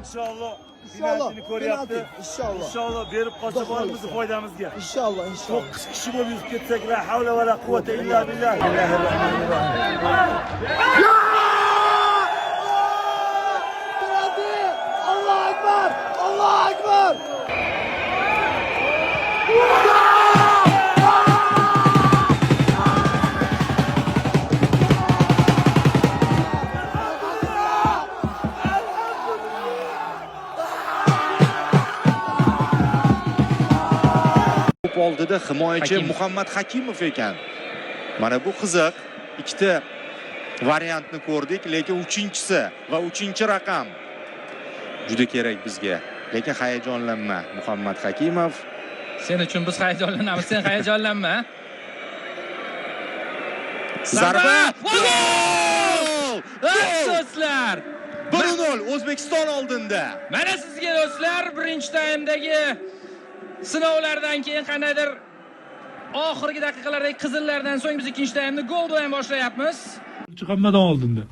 Inshaalloh Inshaalloh. penaltini ko'ryapti. Penalti, inshaalloh. Inshaalloh berib qolsa Xudo borimizni xohlasa. Foydamizga. Inshaalloh, inshaalloh. 9 kishi bo'lib yuzib ketsak, la havla va la quvvata illa billah. Penalti! Allohu akbar! Allohu akbar! To'p oldida himoyachi Hakimov. Muhammad Hakimov ekan. Mana bu qiziq. Ikkita variantni ko'rdik, lekin uchinchisi va uchinchi raqam juda kerak bizga. Lekin hayajonlanma, Muhammad Hakimov. Sen uchun biz hayajonlanamiz, sen hayajonlanma. Zarba! Gol! Gol! Do'stlar, 1-0 O'zbekiston oldinda. Mana sizga, do'stlar, birinchi taymdagi sinovlardan keyin qandaydir oxirgi daqiqalardagi qizillardan so'ng biz ikkinchi taymni gol bilan boshlayapmiz. Hammadan oldinda.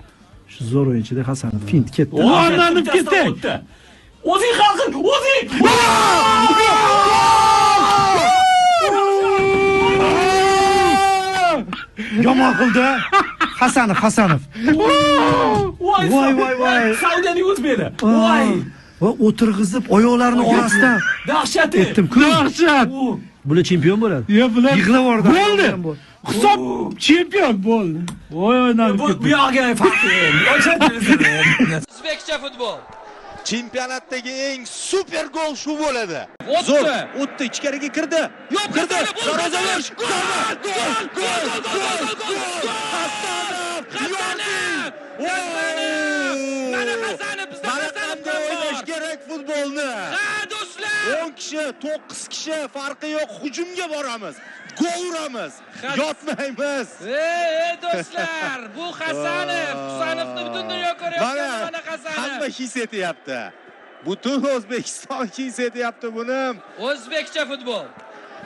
Shu zo'r o'yinchida Hasanov. Fint ketdi. O'rnanib ketdi. O'zing hal qil, o'zing! Yomon qildi. Hasanov, Hasanov. Voy, Voy, voy, voy. Saudiyaning o'zbegi. Voy! Va o'tirg'izib oyoqlarini orasidan Dahshat. etdim-ku. Dahshat. Bular chempion bo'ladi. Ya bular Yig'lab yubordi. Bo'ldi. Hisob chempion bo'ldi. Voy o'ynab Bu ketdi. bu yog'iga farqi yo'q. O'zbekcha futbol. Chempionatdagi eng super gol shu bo'ladi. O'tdi. Zo'r, o'tdi, ichkariga kirdi. Yo'q, Kirdi. Hasanov, bo'ldi. Darvoza bo'sh. Gol, gol, gol, gol, gol. Hasanov! Hasanov! Hasanov! Mana Hasanov, bizda Mana Hasanov qanday ham bor. o'ynash kerak futbolni. Ha, do'stlar! 10 kishi, 9 kishi farqi yo'q, hujumga boramiz. Gol uramiz. Yotmaymiz. Ey, ey do'stlar, bu Hasanov, Husanovni butun dunyo ko'rayotgan mana hamma Hasanov. his etyapti. Butun O'zbekiston his etyapti buni. O'zbekcha futbol.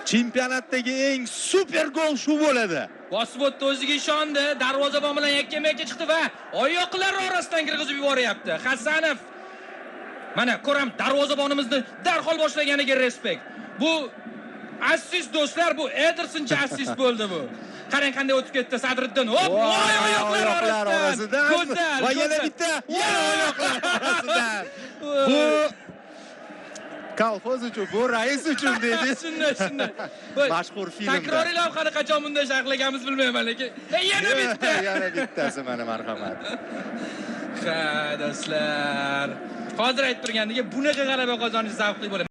Chempionatdagi eng super gol shu bo'ladi. Bosib o'tdi, o'ziga ishondi, darvozabon bilan yakkama-yakka chiqdi va oyoqlar orasidan kirgizib yuboryapti. Hasanov. Mana ko'ram darvozabonimizni darhol boshlaganiga respekt. Bu assist, do'stlar, bu Edersoncha assist bo'ldi bu. Qarang, qanday o'tib ketdi Sadriddin. Hop, voy, oyoqlar Oyoqlar orasidan. orasidan Go'zal, va yana go'zal. bitta, yana oyoqlar orasidan. Bu kolxoz uchun, bu rais uchun deydi. Shunday, shunday. Voy, Mashhur filmda. Takroriy lavhani qachon bunday sharhlaganmiz bilmayman, lekin yana bitta. Yana bittasi, mana, marhamat. Ha, do'stlar. Hozir aytib turgandek, bunaqa g'alaba qozonish zavqli bo'ladi.